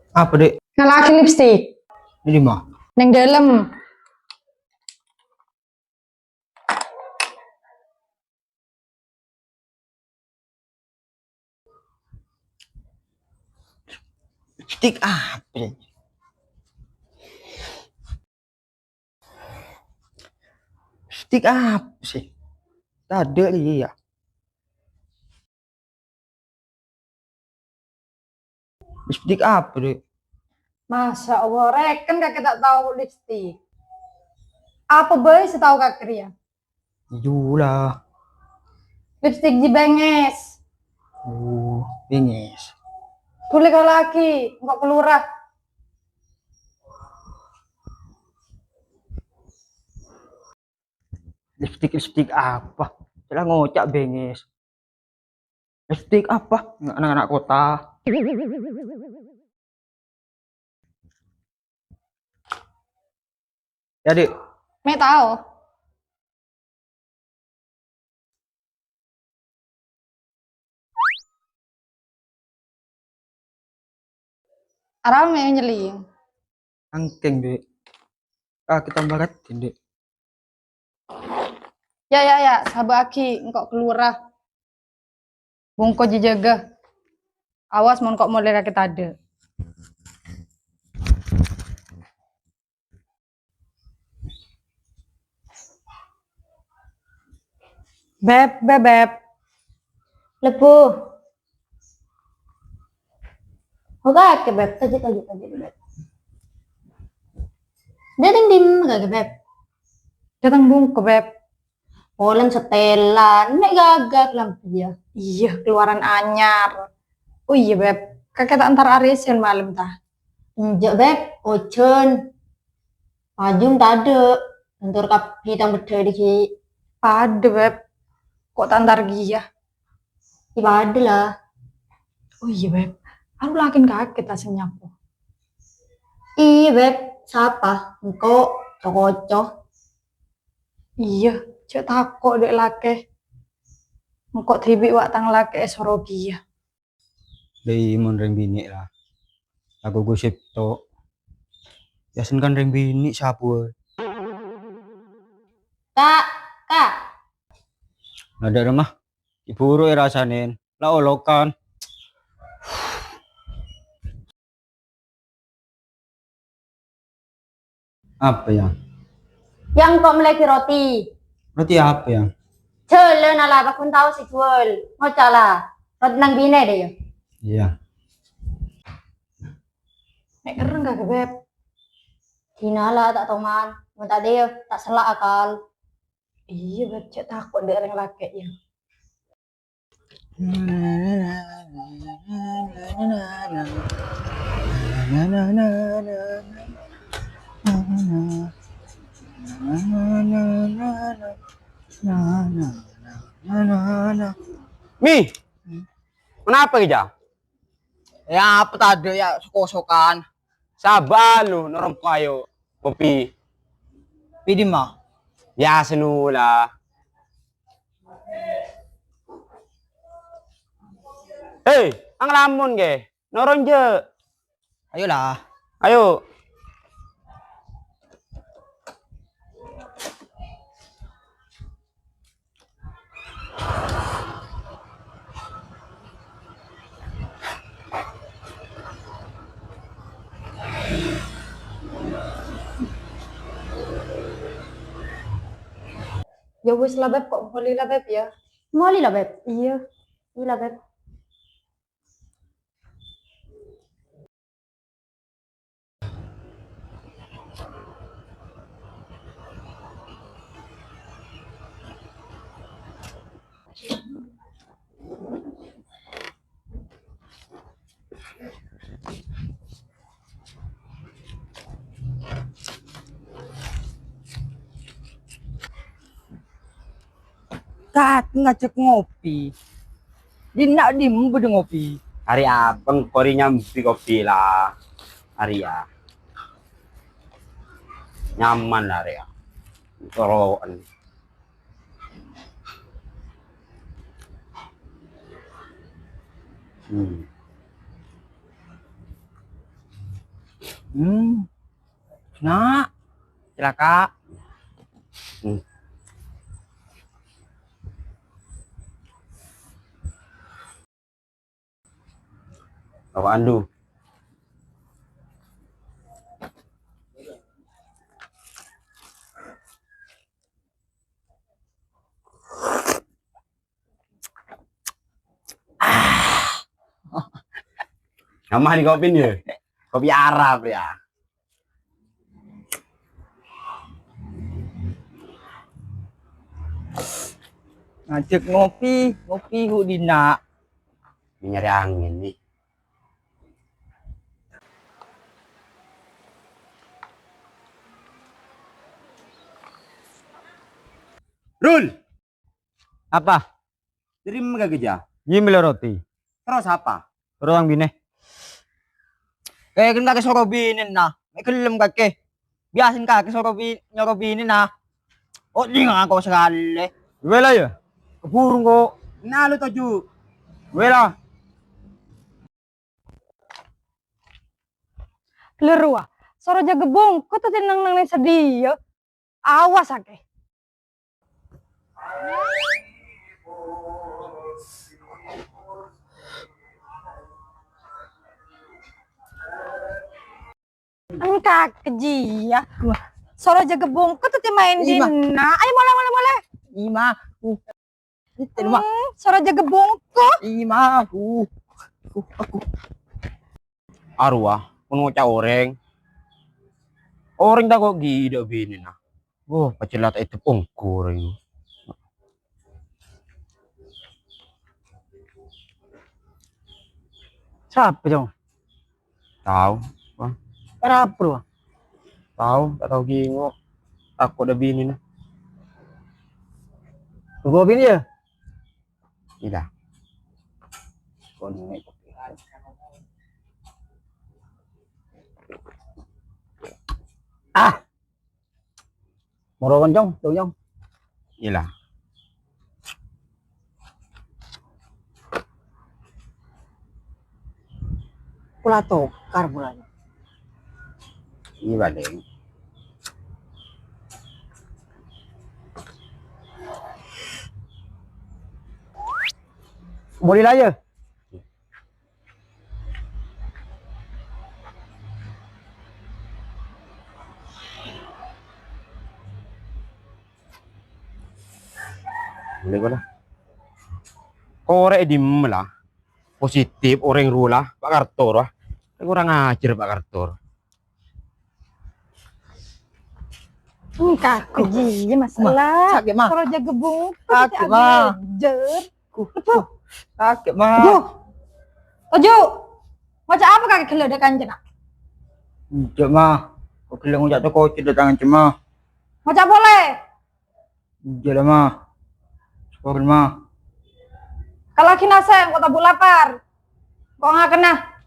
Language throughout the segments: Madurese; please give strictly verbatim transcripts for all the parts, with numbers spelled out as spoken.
Apa, Dek? Ngala'aghi lipstick. Ini mah. Neng dalem. Lipstick apa, Dek? Lipstick apa sih? Tadâ' iyâ. Lipstick apa, Dek? Masya Allah, rèken kakè ta' tao lipstick. Apa bhâi sè tao kakè rèya? Iyâ la. Lipstick jiyâ bengngès. Oh, bengngès. Ghulâ kala'aghi, engko' ka lurah. Lipstick, lipstick apa? Sè la ngoca' bengngès. Lipstick apa? Anak-anak kota. Ya, Dik. Mè' tao. Arapa mè' nyelling? Angkèng, Dik. Ah, kita barat, Dik. Ya, ya, ya, sabâ'aghi engko' ka lurah. Bungko jâ-jâgâ. Awas mon ko' molè kakè tadâ'. Beb, Beb, Beb. Lebu. Oke, oke, Beb. Toju', toju', toju', Beb. Dâteng dimma kakè, Beb? Dâteng bungko, Beb. Polana setelan, mè' ghâgghâ lampu ya. Iyâ, keluaran anyar. Oh iyâ, Beb. Kakè ta' entar arèya sèn malem, ta? Enjâ', Beb. Ojhân. Pajhum tadâ'. Entar kabbhi tang beddhâ' dâggi'. Padâ, Beb. Ko' ta' entar kèya? Iyâ padâ la. Oh iyâ, Beb. Arowa lakèn kakè ta' sè nyapo. Iyâ, Beb. Sapa? Engko', co-koco. Iyâ, jhâ' tako' dâ' lakè. Engko' dhibi' wa' tang lakè èsoro kèya. Dâi mon rèng binè' la. Lagu gosip to. Biasana kan rèng binè' sabuwâ. Ka', Ka'. Adâ' roma. Buru èrasanè. La olokan. Apa, Yang? Yang ko' mellèaghi roti. Roti apa, Yang? Jhâlâna la, paggun tao sè juwâl. Ngoca' la. Roti nang binè' dâ, ya. Iyâ. Mè' kerrèng kakè, Beb? Dinala ta' toman. Mon ta' dâ, ya, ta' sella akal. Iyâ, Beb, jhâ' tako' dâ' rèng lakè', ya. Mi, kenapa, Kija? Ya, apa tadâ' ya, sok-sokan. Sabâ' lu, norong ko' ayo kopi. Pi dimma? Ya, senu la. Hei, anglamun, ghi. Norong, jhâ'. Ayo la. Ayo. Ya wis la, Beb, ko' molè la, Beb, ya. Molè la, Beb? Iyâ. Iyâ la, Beb. Kat ngajhâk ngopi. Dinna' dimma bâdâ ngopi? Arèya bengko rè nyambi kopi la. Arèya. Nyaman la arèya. Toro'en. Hmm. Hmm. Na', calaka'. Hmm. Apa andu? Aman kopi ni. Kopi Arab ya. Ngajak ngopi, ngopi hu dinna'. Nyari angin ni. Rul! Apa? Terima kasih ya. Nyimlo roti. Terus apa? Terus ang bine. Eh, kan kakek soro bine nah. Mek gelem kakek. Biasin kakek soro bi-, nyoro bine nah. Oh, di ngako sekali. Wela ya. Keburu kok. Nah, lu tuju. Wela. Lho rowa, soro jaga bongko to tenang nang seddiya. Awas ake. Engka kejiya. Soro jaga bongko to te main Ima. Dinna. Ayo mole, mole, mole. Ima. Uh. Itu mah. Hmm, soro jaga bongko. Ima. Uh. Uh, aku. Arowa, pon ngoca' orèng. Orèng tako' ghi' dâ' binèna. Oh, pacella ta' èdhep ongghu orèng. Sapa, Cong? Tao, Bang. Arapa, Bro? Tao, ta' tao ghi' ngo. Tako' dâ' binèna. Tunggu binè, ya? Ida. Ah. Moro kenceng, tuh, Nyong. Ila. Pula tokar pula. Ini balik. Boleh lah ya. Boleh, boleh. Korè' è dimma la? Positif orèng rowa la, Pak Karto rowa. Kurang ajar Pak Karto. Engka aku ji masalah. Ma, sakit, Ma. Kalau jaga bungkus sakit, Ma. Ajar. Ku, ku. Sakit, Ma. Aduh. Toju. Ngoca' apa kake gella dâ' kancana? Enjâ', Ma. Kok gella ngoca' toko cedda tangan cema. Ngoca' polè. Enjâ' la, Ma. Saporana, Ma. Kalau lagi nasa, kok tabuk lapar. Kok ngakenna?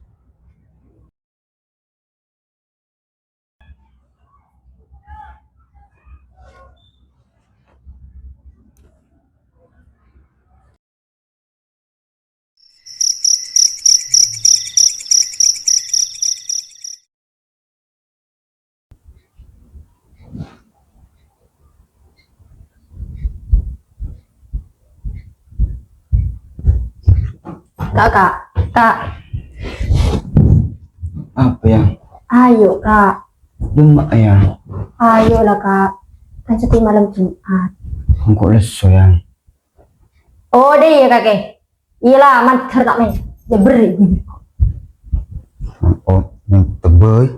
Kak, Kak, Kak. Apa, Yang? Ayo, Kak. Demak, Yang. Ayo lah, Kak. Kan setiap malam Jumat. Engko' lesso, Yang. Oh, deh, ya, Kak, eh. Iya lah, mantar tak main. Ya, beri. Oh, tebay.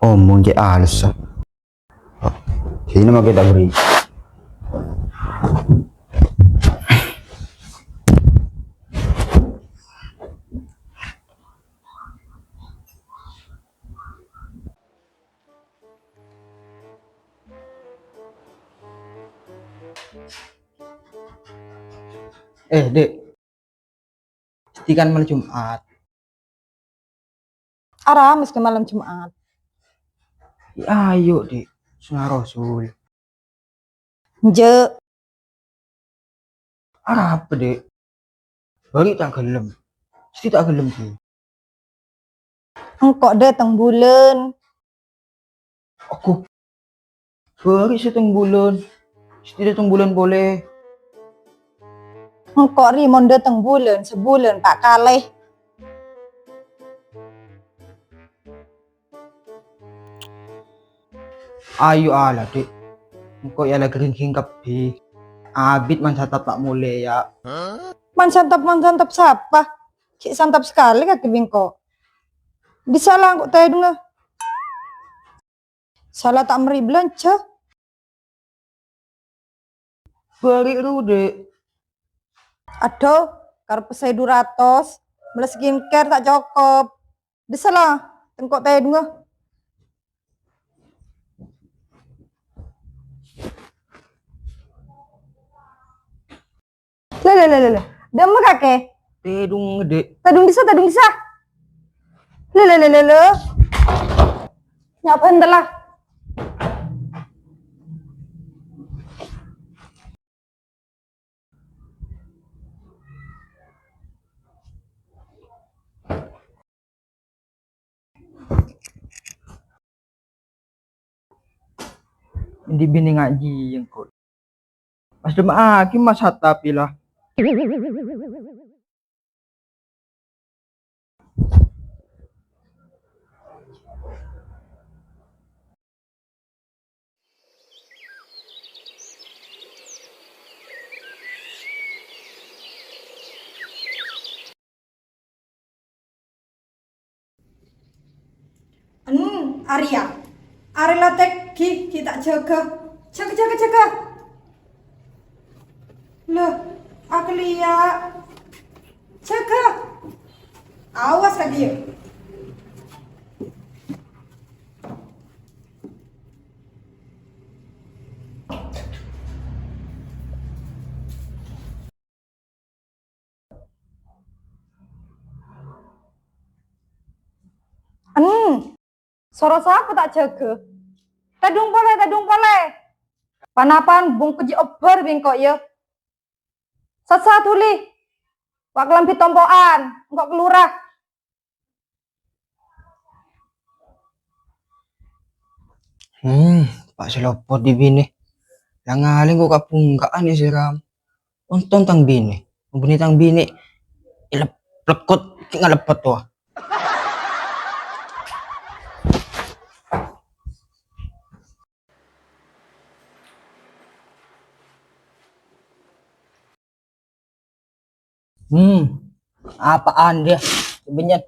Omong cè' alessa. Sini mah kita beri. Eh, Dek. Mesti kan malem Jumat. Arapa mesti malem Jumat? Ya, ayo, Dek. Sunnah Rasul. Enjâ'. Arapa, Dek? Bâli ta' gelem. Mesti ta' gelem, Dek. Engko' dâteng bulân. Aku bâri' sèttong bulân. Sèttong bulân polè. Engko' rè mon dâteng bulân, sabulân ta' kalè. Ayo ala, Dek. Engko' ya la gringging kabbhi. Abit man santap ta' molè, ya. Man santap, man santap sapa? Cè' santap sakalè kakè bi' engko'. Bisa la engko' tèdungnga. Sala ta' mèrri bâlânjhâ. Bâri' ro, Dek. Adhu, karep pèssè du ratos, mellè skincare ta' cokop. Bisa la, engko' tèdungnga. Lè, lè, lè, lè, lè. Dâ'emma kakè? Tèdung, Dek. Tèdung dissa, tèdung dissa. Lè, lè, lè, lè, lè. Nyapa entella? Andi' binè ngajhi engko'. Pas dâmma'aghi ma' satapi la. En, arèya. Arè la tèngghi, ghi' ta' jâgâ. Jâgâ, jâgâ, jâgâ. Lè, akaliya. Jâgâ. Awas ka dhiyâ. En, soro sapa ta' jâgâ? Tèdung polè, tèdung polè. Pan-apan bungkèjhi obbhâr bi' engko', ya. Sat-sat dhuli. Wa' kalambhi tompo'an, engko' kalora. Hmm, pa' sè lopot dhi' binè. Lang-ngalèng ko' kabhungka'an è siram. Onton tang binè. Mon bânnè tang binè, èlep-, plekot, ngalepot towa. Hmm, apaan dia? Sebenarnya.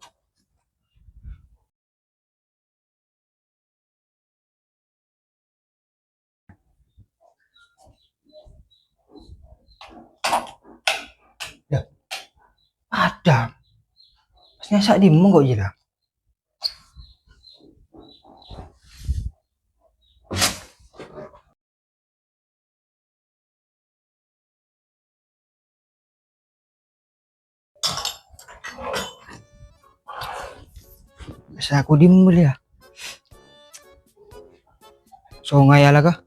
Dah, padâ. Pas nyasa' dimma kok, Jira? Bisa aku diem boleh ya? Sungai ya lah kah?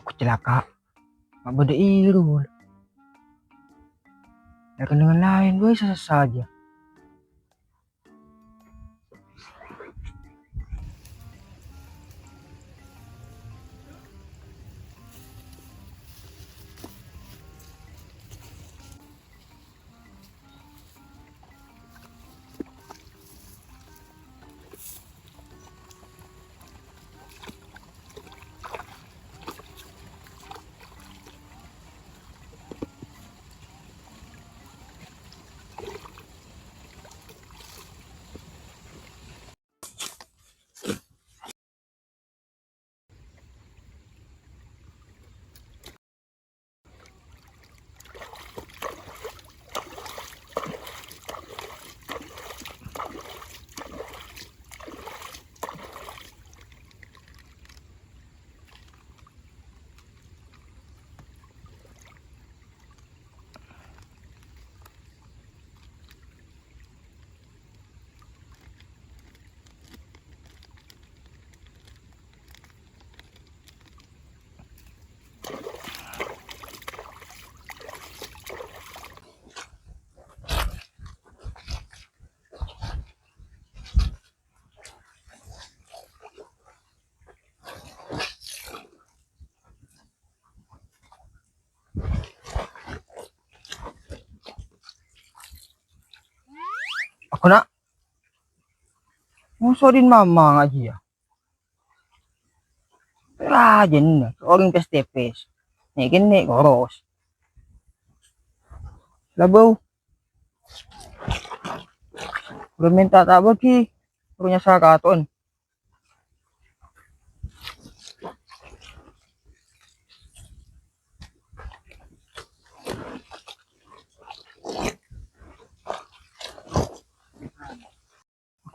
Aku celaka. Mak bâdâ Irul. Ya kan dengan lain, gue sah-sah aja. Kèna. Moso dhin mama ngajiyâ. Rajin, orèng pès-tèpès. Nè' kènè' koros. Labâu. Bârâ mènta ta' bâgi. Bârâ nyasal kato'en.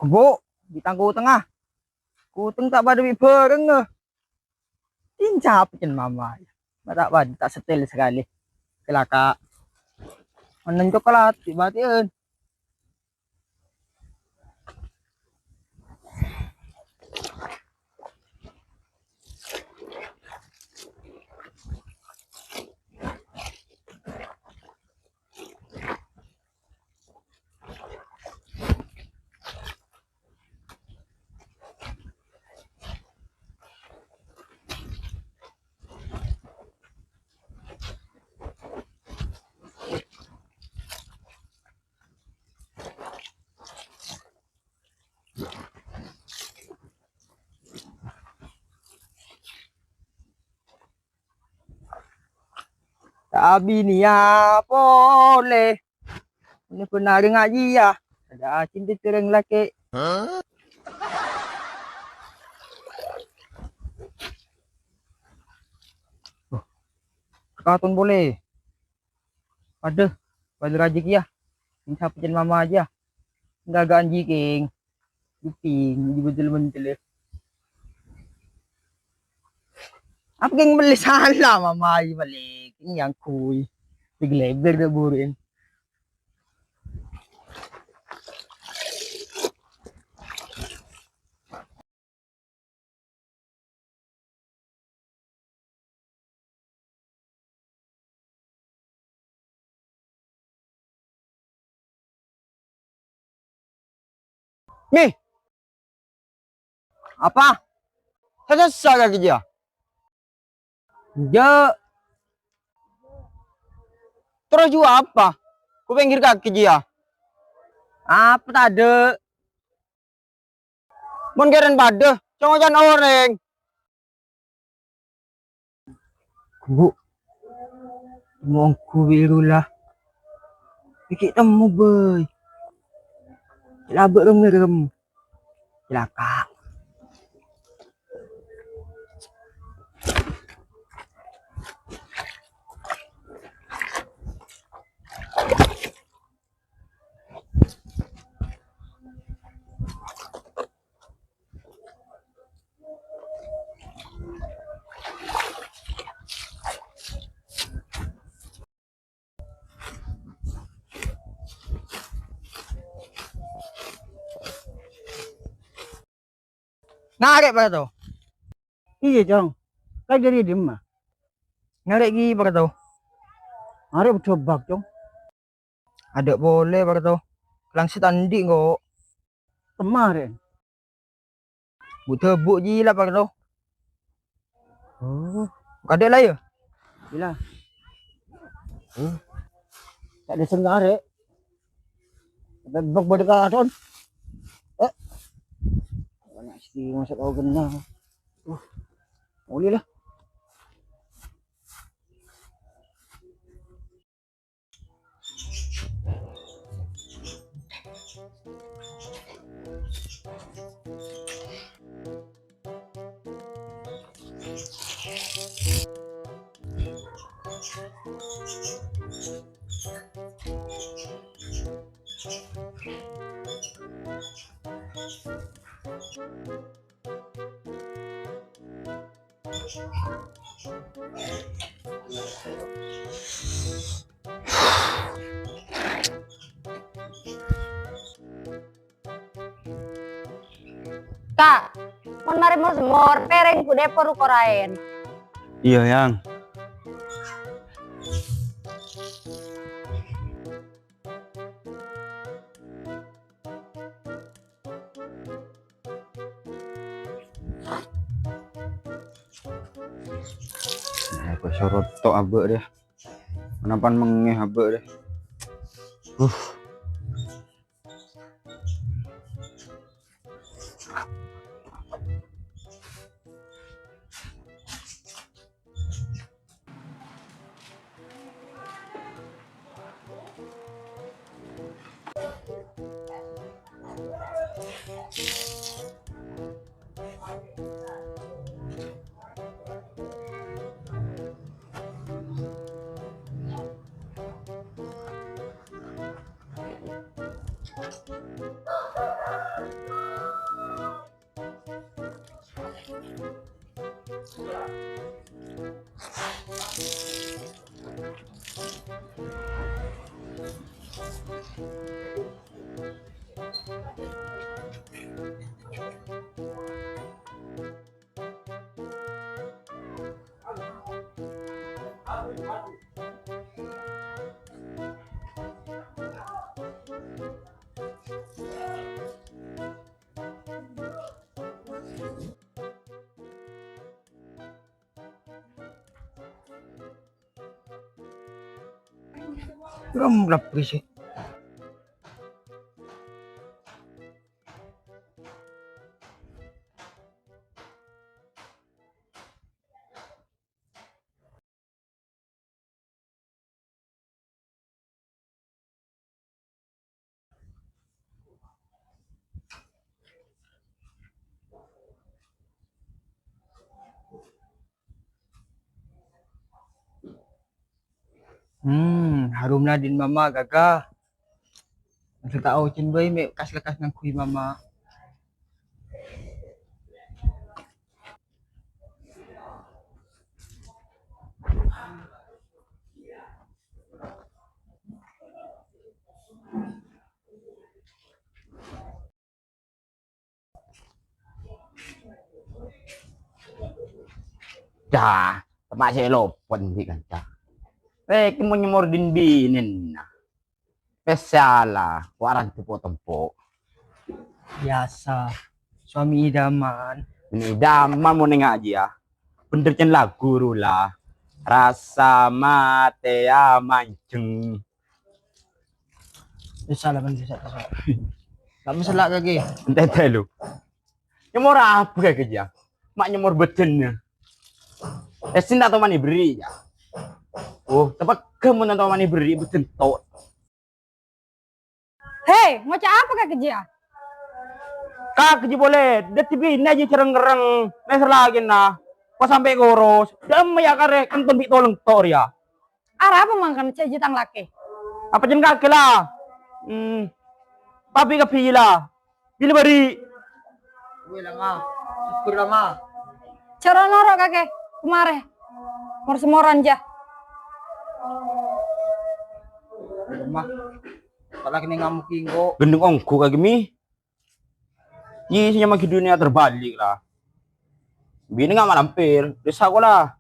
Ghu', bi' tang kothengnga. Koteng ta' padâ bi' bhâreng, eh. Dhin sapa cèn mama. Ma' ta' padâ, ta' setel sakalè. Calaka'. Mennèng coklat, bi' bâtè'en. Ta' abiniyâ polè. Nè bân arè ngajiyâ. Adâ' cinta sareng lakè'. Hah? Oh, kakaton polè. Padâ, padâ rajâ kèya. Sèng sapa cèn mama ajâ. Ghâghâ'ân jikèng. Jiping, jibâdâl-bâdâl. Apa kèng mellè sala mama ajâ bâli'. Kèng yang kui. Diglebber dâ' burèn. Mi. Apa? Sè sassa kakè jiyâ? Enjâ'. Terros jiyâ apa? Ku pèngghir kakè jiyâ. Apa tadâ'? Mon kèran padâ, co-ngoco'an orèng. Ghu', temmo ongghu bi' ru la. Ghi' temmo bhâi. Labâ' rem-ngerem. Calaka'. Narè', Parto. Iyâ, Cong. Lagi dâri dimma? Narè' ghi, Parto. Narè' bâdâ bâk, Cong. Adâ' polè, Parto. Langsèt andi' engko'. Temma rè'? Bu'-dhâbu' jiyâ la, Parto. Oh. Kadâ' la, yâ? Iyâ la. Oh. Ta' dâ' sèng narè'. Bâk bâdâ katon. Eh. Ana' sè masak kau kenal. Uh. Olè la. Ka', mon marè mo-semmor, pèrèng bu' dâpor ru koraèn. Iyâ, Yang. Nah, èpasorot to' abâ' rèya. Manapan mengngè abâ' rèya. Uh. Ram-, rapi sih. Hmm, harumna dhin mama, ghâgghâ. Masa ta' ocèn bhâi mè' kas-lekkas ngangghuy mama. Dah, temma' sè lopot dhi' kanca. Rèk mon nyomor dhin binèna. Spesiala, wa' randhu po-tempo. Biasa. Suami idaman. Ini idaman mon ngajhi, ya. Bhender cèn lagu ru la. Rasa matèa manjeng. Wis salah, Bang, wis salah. Gak masalah kaki. Entah-entah lu. Nyomor apa kaki ya? Mak nyomor bhâdhânna. Eh, sing tak tomani beri ya. Oh, tapi kamu tak tomani beri bhâdhân to. Hei, ngoca' apa kaki ya? Kaki ji boleh, dadi bini aja cereng-kereng, meser lagi nah. Pas sampai koros, dam ya kare kentun bi tolong tor ya. Arapa mangkana ca'na tang lakè? Apa ca'na kakè la? Hmm. Pabi kabhi la. Bilâ bâri'. Wè la, Ma. Syukur la, Ma. Cara noro' kakè, kemare. Mor-semoran, ja. Ma. Kala kene ngamuk engko'. Gendeng onggu kakè, Mi. Iyâ, sè nyamana dunia terbalik, la. Binè nga' malampir, dissa' kola.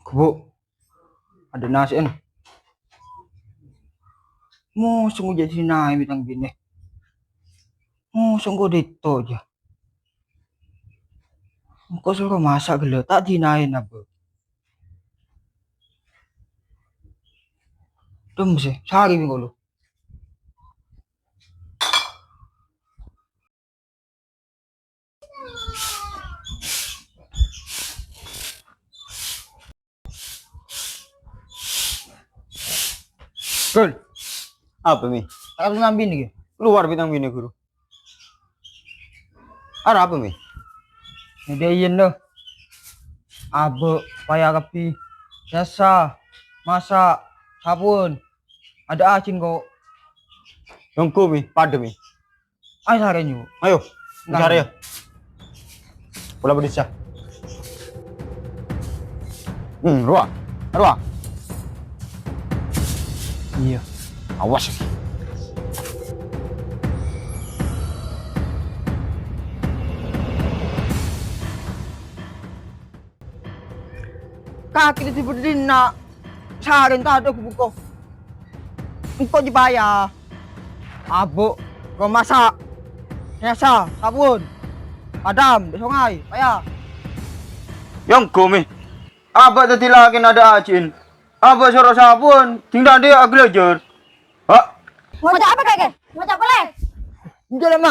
Ghu, adâ' nasè'en. Mosong jâ' dinaè bi' tang binè. Mosong ghu dito jâ. Engko' soro masa' ghellâ' ta' dinaè nabâ. Dem sè, sari bi' kaulâ. Gun. Apa, Mi? Arapa sè ngambi nèka? Luar bintang bini, Guru. Arapa, Mi? Nyediain lo. Abâ', paya kabbhi. Sassa, masa', sabun. Adâ' ajin ko'. Tunggu, Mi. Padâ, Mi. Ayo, sare nyu. Ayo, sare ya. Pola berdisa. Hmm, rowa. Rowa. Iya. Awas. Kakè dibudina sarèn tadâ' buko. Engko' jâ paya. Abâ', ro masa', nyassa, sabun, padam, dâ' songay, paya. Yong gumi. Abâ' dâddi lakèna adâ' ajin. Abâ' soro sabun, ding dâddi aglâjâr. Ha? Ngoca' apa kakè? Ngoca' polè? Enjâ' la, Ma.